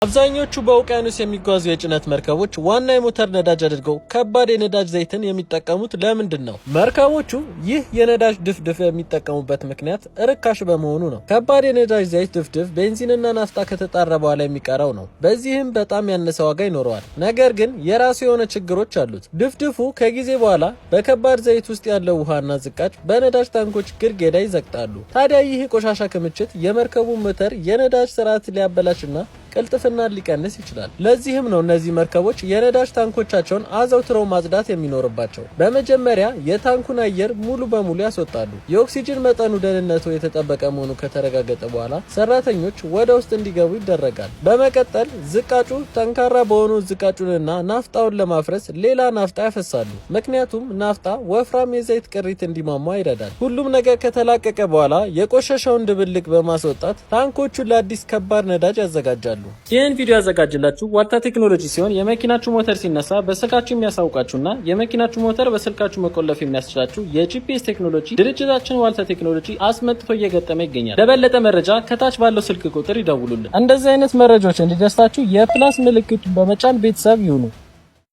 አብዛኞቹ በውቅያኖስ የሚጓዙ የጭነት መርከቦች ዋና የሞተር ነዳጅ አድርገው ከባድ የነዳጅ ዘይትን የሚጠቀሙት ለምንድን ነው? መርከቦቹ ይህ የነዳጅ ድፍድፍ የሚጠቀሙበት ምክንያት ርካሽ በመሆኑ ነው። ከባድ የነዳጅ ዘይት ድፍድፍ ቤንዚንና ናፍጣ ከተጣራ በኋላ የሚቀረው ነው። በዚህም በጣም ያነሰ ዋጋ ይኖረዋል። ነገር ግን የራሱ የሆነ ችግሮች አሉት። ድፍድፉ ከጊዜ በኋላ በከባድ ዘይት ውስጥ ያለው ውሃና ዝቃጭ በነዳጅ ታንኮች ግርጌ ላይ ይዘቅጣሉ። ታዲያ ይህ የቆሻሻ ክምችት የመርከቡን ሞተር የነዳጅ ስርዓት ሊያበላሽና ቅልጥፍናን ሊቀንስ ይችላል። ለዚህም ነው እነዚህ መርከቦች የነዳጅ ታንኮቻቸውን አዘውትረው ማጽዳት የሚኖርባቸው። በመጀመሪያ የታንኩን አየር ሙሉ በሙሉ ያስወጣሉ። የኦክሲጅን መጠኑ ደህንነቱ የተጠበቀ መሆኑ ከተረጋገጠ በኋላ ሰራተኞች ወደ ውስጥ እንዲገቡ ይደረጋል። በመቀጠል ዝቃጩ ጠንካራ በሆኑ ዝቃጩንና ናፍጣውን ለማፍረስ ሌላ ናፍጣ ያፈሳሉ። ምክንያቱም ናፍጣ ወፍራም የዘይት ቅሪት እንዲሟሟ ይረዳል። ሁሉም ነገር ከተላቀቀ በኋላ የቆሸሸውን ድብልቅ በማስወጣት ታንኮቹን ለአዲስ ከባድ ነዳጅ ያዘጋጃሉ። ይህን ቪዲዮ ያዘጋጅላችሁ ዋልታ ቴክኖሎጂ ሲሆን፣ የመኪናችሁ ሞተር ሲነሳ በስልካችሁ የሚያሳውቃችሁና የመኪናችሁ ሞተር በስልካችሁ መቆለፍ የሚያስችላችሁ የ GPS ቴክኖሎጂ ድርጅታችን ዋልታ ቴክኖሎጂ አስመጥቶ እየገጠመ ይገኛል። ለበለጠ መረጃ ከታች ባለው ስልክ ቁጥር ይደውሉልን። እንደዚህ አይነት መረጃዎች እንዲደርሳችሁ የ plus ምልክቱን በመጫን ቤተሰብ ይሁኑ።